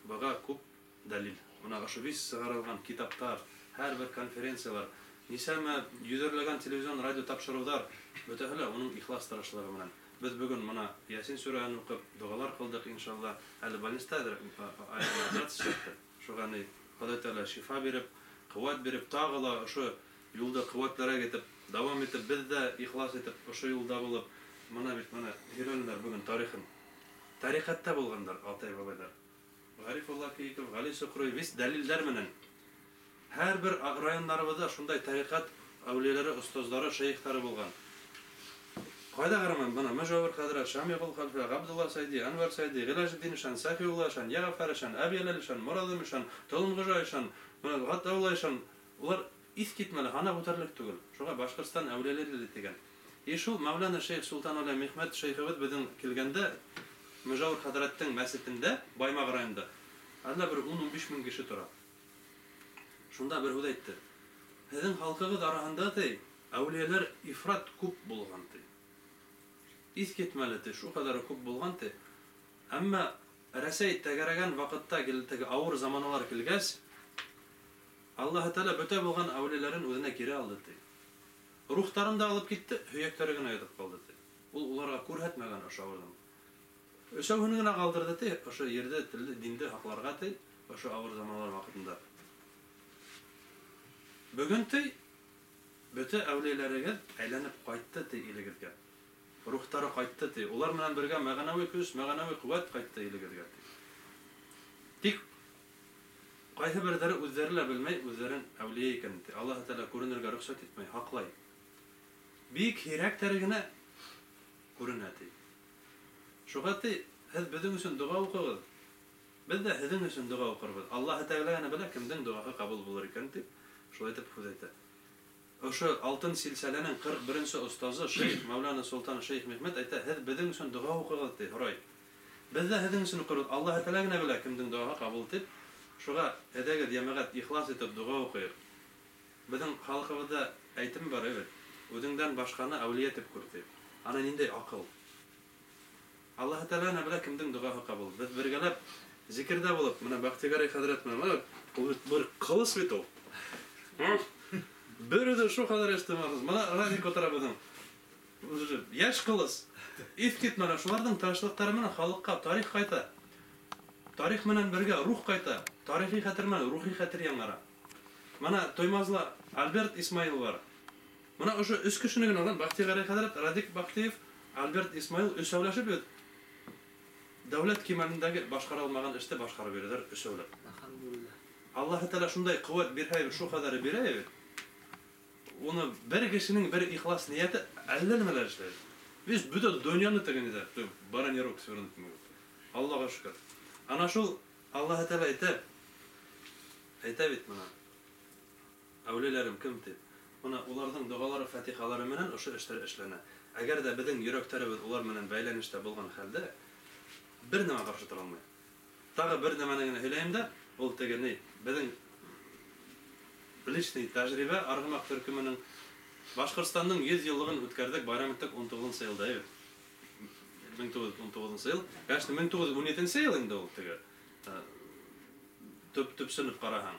быға күп дәлил. Мына ошо бис сығарылған китаптар, һәр бер конференциялар. Нисәмә йөҙәрләгән телевизион, радио тапшырыуҙар, бөтәһе лә уның ихлас тырышлығы менән. Беҙ бөгөн мына Ясин сүрәһен уҡып, доғалар ҡылдыҡ, иншалла. Әле больниста аяғына операция сыҡты. Шуға ни Хоҙай Тәғәлә шифа биреп, ҡеүәт биреп, тағы ла ошо юлды ҡеүәтлерәк итеп, дауам итеп, беҙ ҙә ихлас итеп ошо юлда булып, мына бит мына һөйләнеләр бөгөн тарихын. Тариҡәттә булғандар атай-бабайҙар. Ғарифулла Кейиков, Ғали Соҡрой, вис дәлилдәр менән. Һәр бер райондарыбыҙҙа шундай тариҡәт әүлиәләре, остаздары, шәйехтары булған. Ҡайҙа ҡарамайым, бына Мөжәүер хәҙрәт, Шамиғол хәлфә, Ғабдулла Сайди, Әнвәр Сайди, Ғиләжетдин ишан, Сәфиулла ишан, Йәғәфәр ишан, Әбйәлил ишан, Мораҙым ишан, Толомғужа ишан, бына Ғатаулла ишан. Улар иҫ китмәле, һанап үтерлек түгел. Шуға Башҡортостан әүлиәләре лә тигән. И шул Мәүләнә шейх Солтан Әләй Михмәт шейхыбыҙ беҙҙең килгәндә Мөжәүер хәҙрәттең мәсетендә, Баймаҡ районында, әллә бер 10-15 мең кеше тора. Шунда бер һүҙ әйтте. Һеҙҙең халҡығыҙ араһында, ти, әүлиәләр ифрат күп булған, ти. Иҫ китмәле, ти, шул ҡәҙәр күп булған, ти. Әммә Рәсәй тәгәрәгән ваҡытта теге ауыр заманалар килгәс, Аллаһы Тәғәлә бөтә булған әүлиәләрен үҙенә кире алды, ти. Рухтарын да алып китте, һөйәктәре генә ятып ҡалды, ти. Ул уларға күрһәтмәгән ошо ауыр заман. Өсәүһен генә ҡалдырҙы, ти, ошо ерҙе, телде, динде һаҡларға, ти, ошо ауыр заманалар ваҡытында. Бөгөн, ти, бөтә әүлиәләрегеҙ әйләнеп ҡайтты, ти, илегеҙгә. Рухтары ҡайтты, ти. Улар менән бергә мәғәнәүи көс, мәғәнәүи ҡеүәт ҡайтты илегеҙгә, ти. Тик ҡайһы берҙәре үҙҙәре лә белмәй, үҙҙәрен әүлиә икән, ти. Аллаһы Тәғәлә күренергә рөхсәт итмәй, һаҡлай. Бик һирәктәре генә күренә, ти. Шуға, ти, һеҙ беҙҙең өсөн доға уҡығыҙ. Беҙ ҙә һеҙҙең өсөн доға уҡырбыҙ. Аллаһы Тәғәлә генә белә, кемдең доғаһы ҡабул булыр икән, тип шулай итеп һүҙ әйтә. Ошо алтын силсәләнең 41-нсе остазы шейх Мәүләнә Солтан шейх Мехмет әйтә, һеҙ беҙҙең өсөн доға уҡығыҙ, ти, һорай. Беҙ ҙә һеҙҙең өсөн уҡырбыҙ. Аллаһы Тәғәлә генә белә, кемдең доғаһы ҡабул, тип. Шуға әйҙәгеҙ, йәмәғәт, ихлас итеп доға уҡыйыҡ. Беҙҙең халҡыбыҙҙа әйтем бар, бит. Үҙеңдән башҡаны әүлиә тип күр, тип. Ана ниндәй аҡыл. Аллаһы Тәғәлә генә белә, кемдең доғаһы ҡабул. Беҙ бергәләп зикерҙә булып, мына Бәхтигәрәй хәҙрәт менән, мына ул бит бер ҡылыс бит ул. Бер үҙе шул ҡәҙәр эштемағыҙ. Мына Радик ултыра беҙҙең. Уже йәш ҡылыс. Иҫ китмәле. Шуларҙың тырышлыҡтары менән халыҡҡа тарих ҡайта. Тарих менән бергә рух ҡайта. Тарихи хәтер менән рухи хәтер яңара. Мына Туймазла Альберт Исмаил бар. Мына ошо өс кешене генә алған Бәхтигәрәй хәҙрәт, Радик Бахтиев, Альберт Исмаил өсәүләшеп бит. Дәүләт кимәлендәге башҡара алмаған эште башҡарып йөрөйҙәр өсәүләп. Әлхәмдүлилләһ. Аллаһы Тәғәлә шундай ҡеүәт бирһә, шул ҡәҙәре бирә бит. Уны бер кешенең бер ихлас ниәте әллә нимәләр эшләй. Biz бөтә донъяны тегене дә, бараний рог свернуть могут. Аллаһға шөкөр. Ана шул Аллаһы Тәғәлә әйтә, әйтә бит мына. Әүлиәләрем кем дип. Мына уларҙың доғалары, фатихалары менән ошо эштәр эшләнә. Әгәр ҙә беҙҙең йөрәктәребеҙ улар менән бәйләнештә булған хәлдә бер нәмә ҡаршы тора алмай. Тағы бер нәмәне генә һөйләйем дә, ул теге ни, беҙҙең личный тәжрибә Арғымаҡ төркөмөнөң Башҡортостандың 100 йыллығын үткәрҙек, байрам иттек 19-нсы йылда, әйбәт. 1919 йыл. Конечно, 1917 йыл инде ул теге. Төпсөнөп ҡараһаң.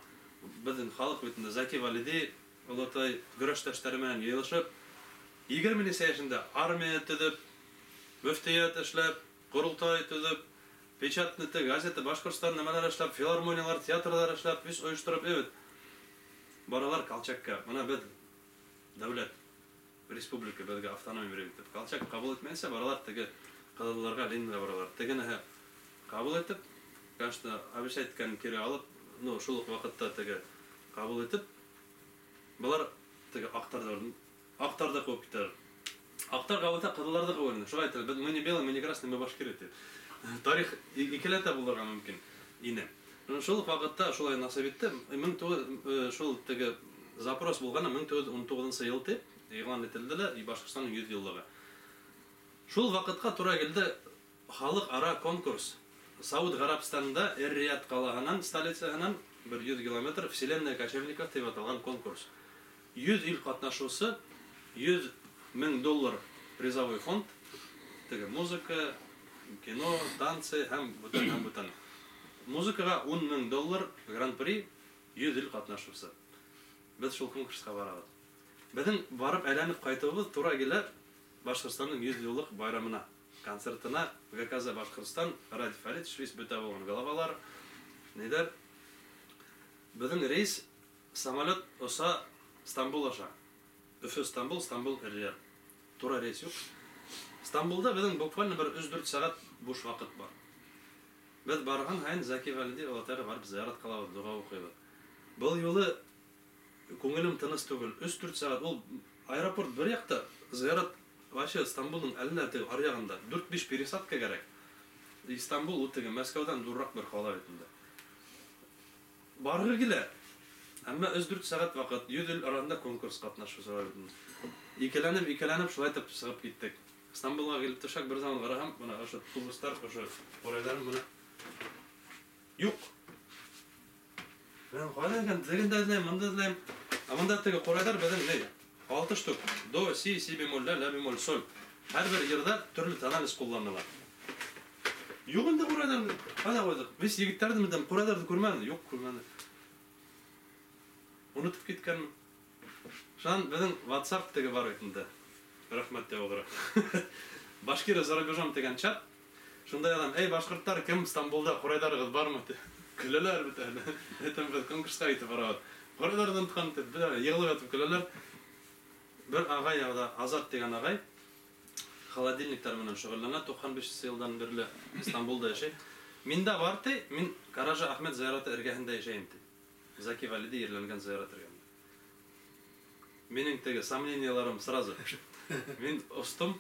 Беҙҙең халыҡ бит инде Заки Валиди олатай көрәштәштәре менән йыйылышып, 20 йәшендә армия төҙөп, мөфтиәт эшләп, ҡоролтай төҙөп, печатный газета Башҡортостан нәмәләр эшләп, филармониялар, театрҙар эшләп, вис ойоштороп, әйбәт. Баралар Колчакка. Мына беҙ дәүләт, республика беҙгә автономия бирә бит. Колчак ҡабул итмәйенсә баралар теге ҡыҙылларға, Ленинға баралар. Тегенеһе ҡабул итеп, конечно, обещать иткәнен кире алып, ну, шул уҡ ваҡытта теге ҡабул итеп, былар теге аҡтарҙы, аҡтарҙы ҡыуып китәләр. Аҡтар ҡабул итә, ҡыҙылларҙы ҡыуып инде. Шулай әйтәләр, беҙ мы не белые, мы не красные, мы башкиры тип. Тарих икеләтә булырға мөмкин ине. Шул уҡ ваҡытта шулай насип итте. Мең туғыҙ, шул теге запрос булғаны 1919 йыл тип иғлан ителде лә, Башҡортостандың 100 йыллығы. Шул ваҡытҡа тура килде халыҡ-ара конкурс. Сауд Ғәрәбстанында Эр-Рияд ҡалаһынан, столицаһынан бер 100 километр Вселенная кочевников тип аталған конкурс. 100 ил ҡатнашыусы, 100 мең доллар призовой фонд, теге музыка, кино, танцы һәм бүтән һәм бүтән. Музыкаға 10 мең доллар гран-при, 100 ил ҡатнашыусы. Беҙ шул конкурсҡа барабыҙ. Беҙҙең барып әйләнеп ҡайтыуыбыҙ тура килә Башҡортостандың 100 йыллыҡ байрамына, концертына, ГКЗ Башҡортостан, Радий Фаритович, весь бөтә булған главалар, ниҙәр. Беҙҙең рейс самолет оса Стамбул аша. Өфө Стамбул, Стамбул Эр-Рияд. Тура рейс юҡ. Стамбулда беҙҙең буквально бер 3-4 сәғәт буш ваҡыт бар. Беҙ барған һайын Зәки Вәлиди олатайға барып зыярат ҡылабыҙ, доға уҡыйбыҙ. Был юлы күңелем тыныс түгел. 3-4 сәғәт ул аэропорт бер яҡта, зыярат вообще Стамбулдың әллә теге ар яғында 4-5 пересадка кәрәк. Истанбул ул теге Мәскәүҙән ҙурыраҡ бер ҡала бит инде. Барғы килә. Әммә 3-4 сәғәт ваҡыт, 100 ил араһында конкурс ҡатнашыусылар бит инде. Икеләнеп, икеләнеп шулай итеп сығып киттек. Стамбулға килеп төшәк, бер заман ҡараһам, бына ошо тубустар, ошо ҡурайҙар бына юҡ. Мин ҡайҙа икән, тегендә эҙләйем, мында эҙләйем. Ә мында теге ҡурайҙар беҙҙең ни? 6 штук. До, си, си бемоль, ля, ля бемоль, соль. Һәр бер йырҙа төрлө тональность ҡулланыла. Юҡ инде ҡурайҙарҙы. Ҡайҙа ҡуйҙыҡ? Беҙ егеттәрҙе менән ҡурайҙарҙы күрмәнек. Юҡ, күрмәнек. Онотоп киткәнмен. Шунан беҙҙең WhatsApp теге бар бит инде. Рәхмәт тип уғыра. Башкирия за рубежом тигән чат. Шунда яҙам, эй, башҡорттар, кем Стамбулда ҡурайҙарығыҙ бармы? Тип. Көләләр бит әле. Әйтәм, беҙ конкурсҡа китеп барабыҙ. Ҡурайҙарҙы онотҡан тип, беҙ йығылып ятып көләләр. Бер ағай яҙа, Азат тигән ағай, холодильниктар менән шөғөлләнә, туҡһан бишенсе йылдан бирле Истанбулда йәшәй. Миндә бар ти, мин Каража Ахмед зыяраты эргәһендә йәшәйем ти. Зәки Вәлиди ерләнгән зыярат эргәһендә. Минең теге сомненияларым сразу. Мин остом,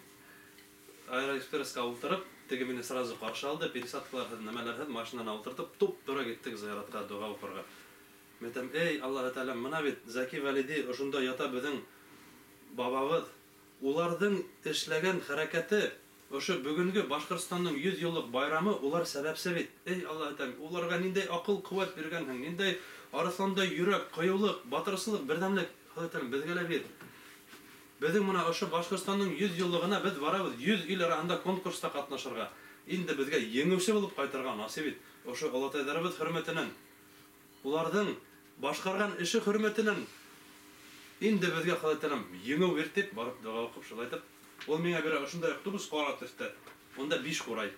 аэроэкспрессҡа ултырып, теге мине сразу ҡаршы алды, пересадкаларһыҙ, нәмәләрһеҙ машинаны ултыртып, туп-тура киттек зыяратҡа доға уҡырға. Мин әйтәм, эй, Аллаһы Тәғәлә, мына бит Зәки Вәлиди ошонда ята беҙҙең бабабыҙ. Уларҙың эшләгән хәрәкәте, ошо бөгөнгө Башҡортостандың 100 йыллыҡ байрамы, улар сәбәпсе бит. Эй, Аллаһы Тәғәлә, уларға ниндәй аҡыл ҡеүәт биргәнһең, ниндәй арыҫландай йөрәк, ҡыйыулыҡ, батырсылыҡ, берҙәмлек, Аллаһы Тәғәлә, беҙгә лә бир. Беҙҙең мына ошо Башҡортостандың 100 йыллығына беҙ барабыҙ 100 ил араһында конкурста ҡатнашырға. Инде беҙгә еңеүсе булып ҡайтырға насип ит. Ошо олатайҙарыбыҙ хөрмәтенән, уларҙың башҡарған эше хөрмәтенән инде беҙгә Аллаһы Тәғәлә еңеү бир тип барып доға уҡып шулай итеп, ул миңә бирә ошондай автобус ҡара төҫтә. Унда 5 ҡурай.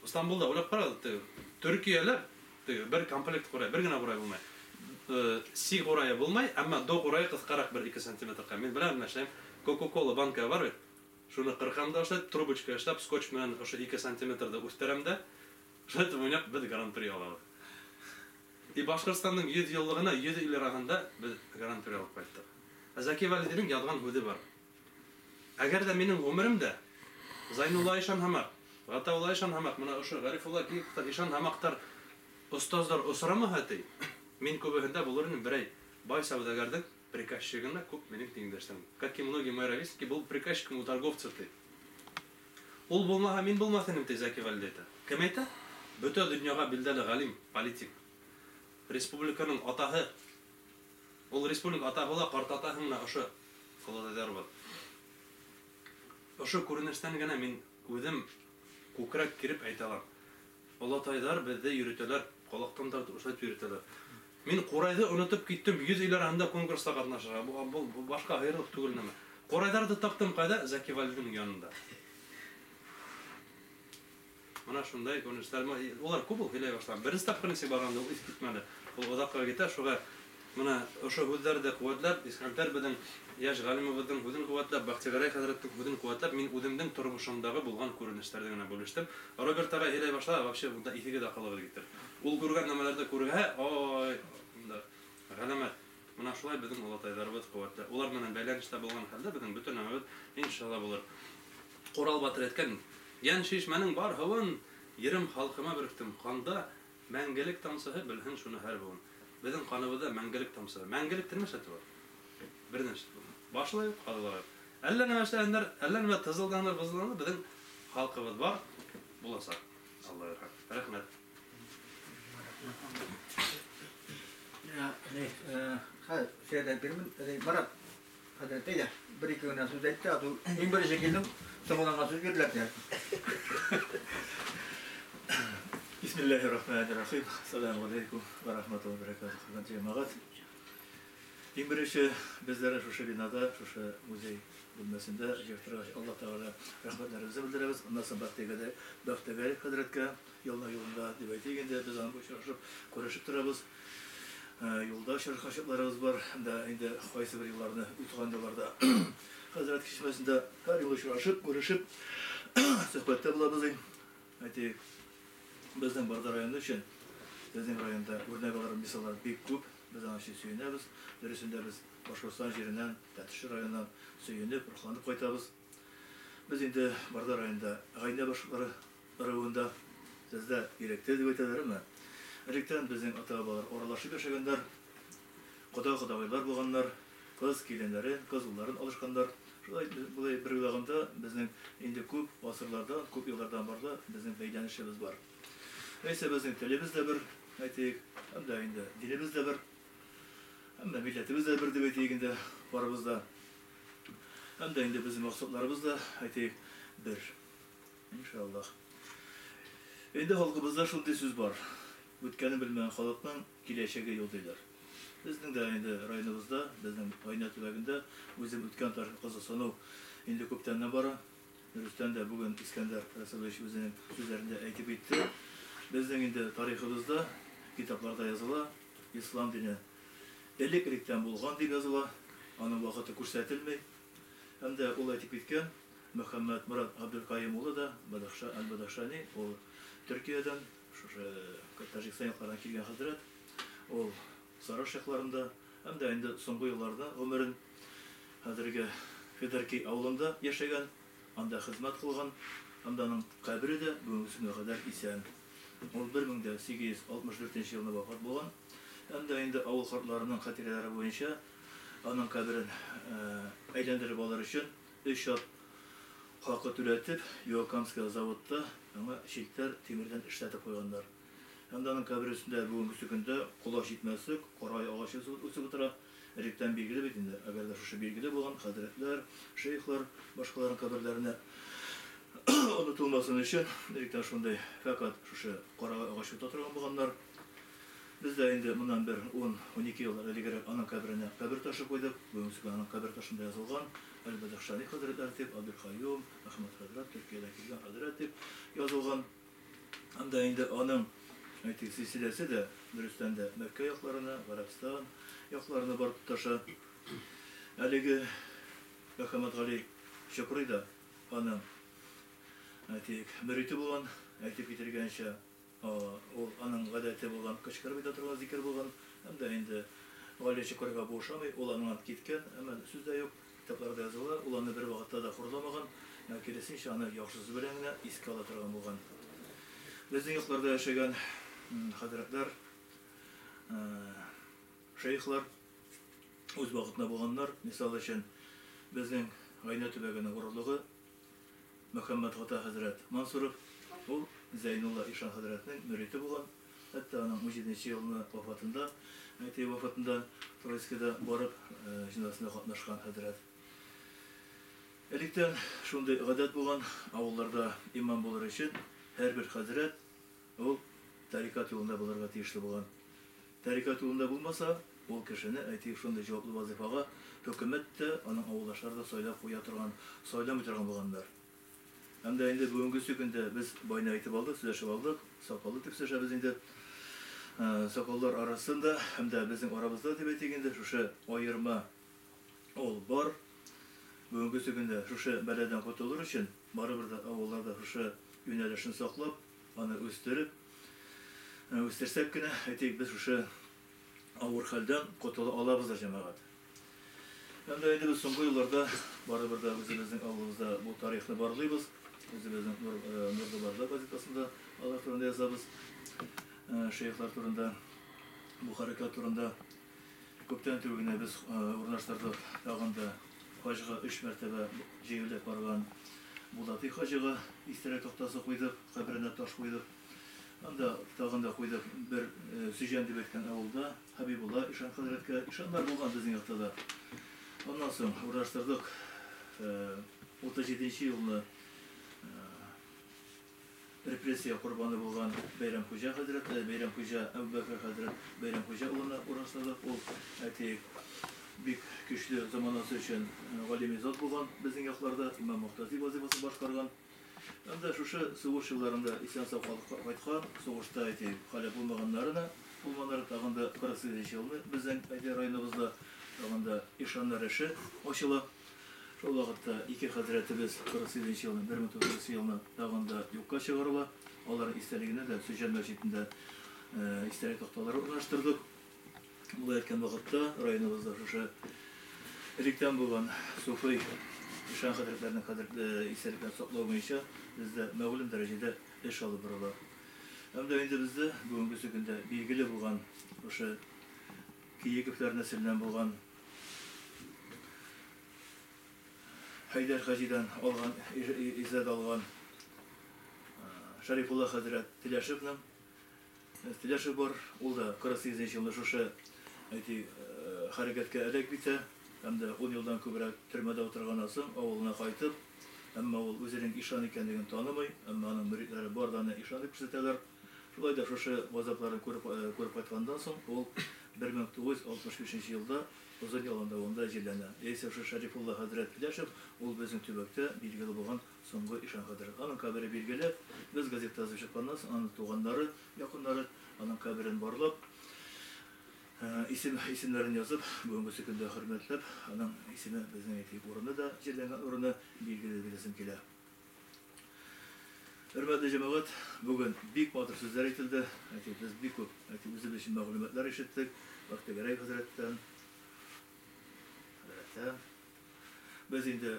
Истанбулда уйлап ҡарағыҙ, теге Төркиәлә теге бер комплект ҡурай, бер генә ҡурай булмай. Си ҡурайы булмай, әммә до ҡурайы ҡыҫҡараҡ бер 2 сантиметрға. Мин беләм, нәрсә, Кока-кола банка бар бит. Шуны ҡырҡам да ошолай трубочка эшләп, скотч менән ошо 2 сантиметрҙы үҫтерәм дә, шулай итеп уйнап беҙ гран-при алабыҙ. И Башҡортостандың 100 йыллығына 100 ил араһында беҙ гран-при алып ҡайттыҡ. Ә Зәки Вәлидинең яҙған һүҙе бар. Әгәр ҙә минең ғүмеремдә Зайнулла ишан һымаҡ, Ғатаулла ишан һымаҡ, мына ошо Ғәрифулла Киевтар ишан һымаҡтар остаздар осрамаһа ти, мин күбеһендә булыр инем берәй бай сауҙагәрҙең приказчигына күп минең тиңдәштәрем. Как и многие мои ровесники, был приказчиком у торговца ти. Ул булмаһа, мин булмаҫ инем ти, Зәки Вәлиди әйтә. Кем әйтә? Бөтә донъяға билдәле ғалим, политик. Республиканың атаһы. Ул республика атаһы була, ҡарт атаһы менән ошо олатайҙар бар. Ошо күренештән генә мин үҙем күкрәк киреп әйтә алам. Олатайҙар беҙҙе йөрөтәләр, ҡолаҡтан тартып ошолай итеп йөрөтәләр. Мин ҡурайҙы онотоп киттем, 100 ил араһында конкурста ҡатнашырға. Бу башҡа айырылыҡ түгел нәмә. Ҡурайҙарҙы таптым ҡайҙа? Зәки Вәлидинең янында. Мына шундай күренештәр. Улар күп ул һөйләй башлаған. Беренсе тапҡыр нисек барғанда ул иҫ китмәне. Ул оҙаҡҡа китә, шуға мына ошо һүҙҙәрҙе ҡеүәтләп, Искәндәр беҙҙең йәш ғалимыбыҙҙың һүҙен ҡеүәтләп, Бәхтигәрәй хәҙрәттең һүҙен ҡеүәтләп, мин үҙемдең тормошомдағы булған күренештәрҙе генә бүлештем. Роберт ағай һөйләй башланы, вообще бында иҫегеҙ аҡылығыҙ китер. Ул күргән нәмәләрҙе күрһә, ой, бында ғәләмәт. Мына шулай беҙҙең олатайҙарыбыҙ ҡеүәтле. Улар менән бәйләнештә булған хәлдә беҙҙең бөтә нәмәбеҙ иншалла булыр. Ҡурал батыр әйткән, йән шишмәнең бар һыуын ерем халҡыма беректем. Ҡанда мәңгелек тамсыһы, белһен шуны һәр быуын. Беҙҙең ҡаныбыҙҙа мәңгелек тамсыһы. Мәңгелек нәрсә бар? Бер нәрсә бар. Башлай юҡ, ҡаҙыла юҡ. Әллә нәмә эшләгәндәр, әллә нәмә тызылданыр, бызылданыр, беҙҙең халҡыбыҙ бар, буласаҡ. Алла ярһын. Рәхмәт. Я, не, хәҙер шәйҙән бирмен, не, Марат хәҙрәт әйҙә, бер ике генә сүҙ әйтте, ул иң беренсе килдем, соңынан сүҙ бирелә тиер. Бисмиллахир-рахманир-рахим. Ассаламу алейкум ва рахматуллахи ва баракатух. Хөрмәтле җәмәгать. Иң беренче безләр шушы бинада, шушы музей бүлмәсендә җыештыргач, Аллаһ Тәгалә рәхмәтләребезне белдерәбез. Аннан соң Бәхтегәрәй хәзрәткә елның юлында дип әйтик инде, без аның очрашып, күрешеп торабыз. Юлда очрашкан чакларыбыз бар. Да инде кайсы бер елларны үткән елларда хәзрәт кичмәсендә һәр ел очрашып, күрешеп, сөхбәттә булабыз. Әйтик, безнең Барда районы өчен, безнең районда үрнәк алыр мисаллар бик күп. Без аның өчен сөенәбез. Дөресендә без Башкортстан җиреннән, Тәтеш районыннан сөенеп, рухланып кайтабыз. Без инде Барда районында Гайнә башкортлары ыруында, сездә иректе дип әйтәләрме? Электән безнең ата-бабалар аралашып яшәгәннәр, кода-кодагыйлар булганнар, кыз киленнәрен, кыз улларын алышканнар. Шулай болай бер уйлаганда, безнең инде күп гасырлардан, күп еллардан барлы безнең бәйләнешебез бар. Әйтсә, безнең телебез дә бер, әйтик, һәм дә инде динебез дә бер, һәм дә милләтебез дә бер дип әйтик инде барыбыз да. Һәм дә инде безнең максатларыбыз да, әйтик, бер. Иншаллаһ. Инде халкыбызда шундый сүз бар. Үткәнен белмәгән халыкның киләчәге юк диләр. Безнең дә инде районыбызда, безнең Гайнә төбәгендә үзем үткән тарихка кызыксыну инде күптәннән бара. Дөрестән дә бүген Искәндәр Расулович үзенең сүзләрендә әйтеп китте. Безнең инде тарихыбызда, китапларда языла, ислам дине элек-электән булган дип языла, аның вакыты күрсәтелми. Һәм дә ул әйтеп киткән, Мөхәммәд Морад Абдулкаим улы да, Бадахша аль-Бадахшани, ул Төркиядән, шушы Таҗикстан якларынан килгән хәзрәт, ул Сараш якларында, һәм дә инде соңгы елларда гомерен хәзерге Федерки авылында яшәгән, анда хезмәт кылган, һәм дә аның кабере дә бүгенге көнгә кадәр исән. Ул 1864 елны вафат булган. Һәм дә инде авыл картларының хатирәләре буенча аның каберен әйләндереп алыр өчен 3 ат хакы түләтеп, Юокамская заводта аңа челтәр тимердән эшләтеп куйганнар. Һәм дә аның кабере өстендә бүгенге көндә колач җитмәслек карай агачы үсеп утыра. Электән билгеле бит инде, әгәр дә шушы билгеле булган хәзрәтләр, шейхлар, башкаларның каберләренә онытылмасын өчен электән шундый фәкать шушы карагай агачы үтә торган булганнар. Без дә инде моннан бер 10-12 ел элегрәк аның каберенә кабер ташы куйдык. Бүгенге көндә аның кабер ташында язылган Әл-Бадахшани хәзрәтләре дип, Абдулкаюм, Әхмәд хәзрәт, Төркиядән килгән хәзрәт дип язылган. Анда инде аның әйтик силсиләсе дә дөрестән дә Мәккә якларына, Гарәбстан якларына барып тоташа. Әлеге Мөхәммәд Гали Чокрый да аның әйтик мөрите булган, әйтеп китергәнчә, ул аның гадәте булган, кычкырып әйтә торган зикер булган. Һәм дә инде Гали Чокрыйга бу ошамый, ул аннан киткән, әмма сүз дә юк, китапларда языла, ул аны бер вакытта да хурламаган, ә киресенчә аны яхшы сүз белән генә искә ала торган булган. Безнең якларда яшәгән хәзрәтләр, шейхлар үз вакытында булганнар. Мисал өчен, безнең Гайнә төбәгенең горурлыгы Мөхәммәд Гата хәзрәт Мансуров, ул Зәйнулла ишан хәзрәтнең мөрите булган. Хәтта аның 17 елны вафатында, әти вафатында Троицкида барып, җеназасында катнашкан хәзрәт. Электән шундый гадәт булган, авылларда имам булыр өчен һәрбер хәзрәт ул тарикат юлында булырга тиешле булган. Тарикат юлында булмаса, ул кешене, әйтик, шундый җаваплы вазифага хөкүмәт тә, аның авылдашлары да сайлап куя торган, сайламый торган булганнар. Һәм дә инде бүгенге көндә без байны әйтеп алдык, сөйләшеп алдык, сакаллы дип сөйләшәбез инде. Сакаллар арасында һәм дә безнең арабызда дип әйтик инде, шушы аерма ул бар. Бүгенге көндә шушы бәладән котылыр өчен барыбер дә авылларда шушы юнәлешен саклап, аны үстереп, үстерсәк кенә, әйтик, без шушы авыр хәлдән котыла алабыз да, җәмәгать. Һәм дә инде без соңгы елларда барыбер дә үзебезнең авылыбызда бу тарихны барлыйбыз. Үзебезнең Нурлы Барда газетасында алар турында язабыз. Шейхлар турында, бу хәрәкәт турында күптән түгел генә без урнаштырдык. Тагын да хаҗга 3 мәртәбә җәяүләп барган Булати хаҗига истәлек тактасы куйдык, каберенә таш куйдык. Анда тагын да куйдык бер Сөҗән дип әйткән авылда Хәбибулла ишан хәзрәткә. Ишаннар булган безнең якта да. Аннан соң урнаштырдык 37 елны репрессия корбаны булган Бәйрәм Хуҗа хәзрәт, Бәйрәм Хуҗа Әбүбәкер хәзрәт Бәйрәм Хуҗа улына урнаштырдык. Ул әйтик, бик көчле заманасы өчен галими зат булган безнең якларда, имам мөхтәсиб вазифасын башкарган. Һәм дә шушы сугыш елларында исән-сау калып кайткан, сугышта әйтик, хәле булмаганнарына, булмаганнары тагын да 48 елны безнең әйтик районыбызда тагын да ишаннар эше ачыла. Шул вакытта ике хәзрәтебез 48 елны, 1900 елны тагын да юкка чыгарыла. Аларның истәлегенә дә Сөҗән мәчетендә истәлек такталары урнаштырдык. Болай әйткән вакытта районыбызда шушы электән булган суфый ишан хәзрәтләренең истәлекләрен саклау буенча бездә мәгълүм дәрәҗәдә эш алып барыла. Һәм дә инде бездә бүгенге көндә билгеле булган шушы Киековлар нәселеннән булган Хәйдәр хаҗидан алган, изәд алган Шәрифулла хәзрәт Теләшевның Теләшев бар, ул да 48 елны шушы әйтик хәрәкәткә эләк битә, һәм дә 10 елдан күбрәк төрмәдә утырганнан соң авылына кайтып, әмма ул үзенең ишан икәнлеген танымый, әмма аның мөридләре бар да аны ишан дип күрсәтәләр. Шулай да шушы газапларын күреп кайтканнан соң ул 1965 елда Озын Ялан авылында җирләнә. Яисә шушы Шәрифулла хәзрәт Теләшев, ул безнең төбәктә билгеле булган соңгы ишан хәзрәт. Аның кабере билгеле. Без газетта язып чыкканнан соң аның туганнары, якыннары аның каберен барлап, исемнәрен язып, бүгенге көндә хөрмәтләп, аның исеме безнең әйтик урыны да, җирләнгән урыны билгеле дип килә. Хөрмәтле җәмәгать, бүген бик матур сүзләр әйтелде. Әйтик, без бик күп, әйтик, үзебез өчен мәгълүматлар ишеттек. Бәхтегәрәй хәзрәттән. Хәзрәттән. Без инде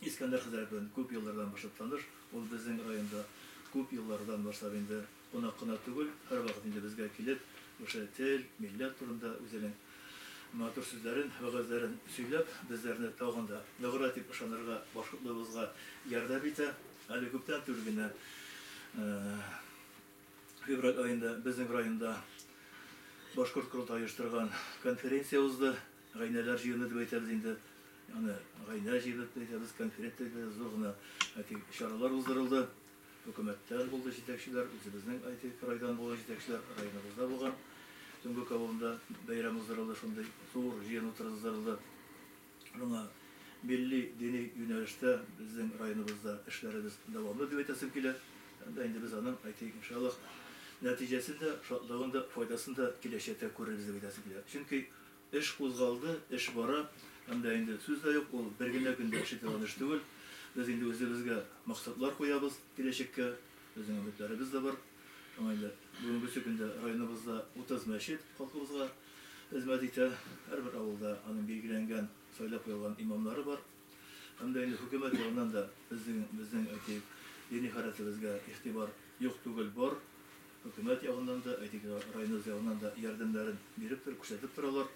Искәндәр хәзрәт белән күп еллардан башлап таныш. Ул безнең районда күп еллардан башлап инде кунак кына түгел, һәрвакыт инде безгә килеп, шушы тел, милләт турында үзенең матур сүзләрен, вәгазьләрен сөйләп, безләрне тагын да ныграк дип ышанырга, башкортлыгыбызга ярдәм итә. Әле күптән түгел генә февраль аенда безнең районда башкорт корылтае оештырган конференция узды. Гайнәләр җыены дип әйтәбез инде. Аны гайнә җыены дип әйтәбез, конференция дип әйтәбез, зур гына әйтик чаралар уздырылды. Хөкүмәттән булды җитәкчеләр, үзебезнең әйтик районнан булган җитәкчеләр, районыбызда булган. Түңгүк авылында бәйрәм уздырылды, шундый зур җыен уздырылды. Шуңа милли дини юнәлештә безнең районыбызда эшләребез дәвамлы дип әйтәсем килә. Һәм дә инде без аның, әйтик, иншаллаһ, нәтиҗәсен дә, шатлыгын да, файдасын да киләчәктә күрербез дип әйтәсем килә. Чөнки эш кузгалды, эш бара, һәм дә инде сүз дә юк, ул бер генә көндә эш ителгән эш түгел. Без инде үзебезгә максатлар куябыз киләчәккә, безнең өметләребез дә бар. Шуңа инде бүгенге көндә районыбызда 30 мәчет халкыбызга хезмәт итә. Һәрбер авылда аның билгеләнгән, сайлап куелган имамнары бар. Һәм дә инде хөкүмәт ягыннан да безнең әйтик, дини хәрәкәтебезгә игътибар юк түгел, бар. Хөкүмәт ягыннан да, әйтик, районыбыз ягыннан да ярдәмнәрен биреп торып, күрсәтеп торалар.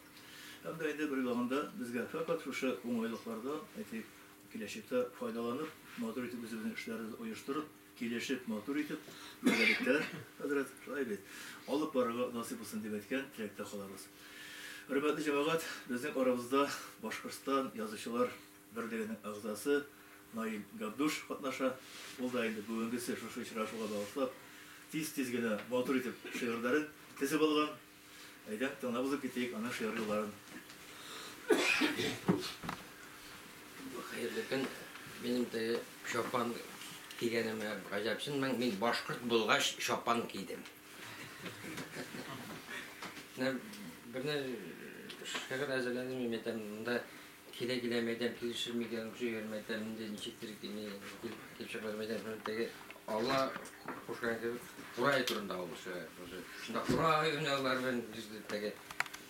Һәм дә инде бер уйлаганда безгә фәкать шушы уңайлыклардан, әйтик, киләчәктә файдаланып, матур итеп үзебезнең эшләребезне оештырып, килешеп, матур итеп, бергәлектә, хәзрәт, шулай бит, алып барырга насыйп булсын дип әйткән теләктә калабыз. Хөрмәтле җәмәгать, безнең арабызда Башкортстан язучылар берлегенең әгъзасы Наил Габдуш катнаша. Ул да инде бүгенгесе шушы очрашуга багышлап, тиз-тиз генә матур итеп шигырьләрен тезеп алган. Әйдә, тыңлап узып китик аның шигырь юлларын. Хәерле көн. Минем теге чапан кигәнемә гаҗәпсенмәң, мин башкорт булгач чапан кидем. Берне шигырь әзерләдем, мин әйтәм, монда килә-килә мәйдан килешер микән, шигырь мәйдан, инде ничектер килеп чыкмас мәйдан, теге Алла кушкан кебек Курай турында ул шигырь. Шунда Курай уйнаулар белән теге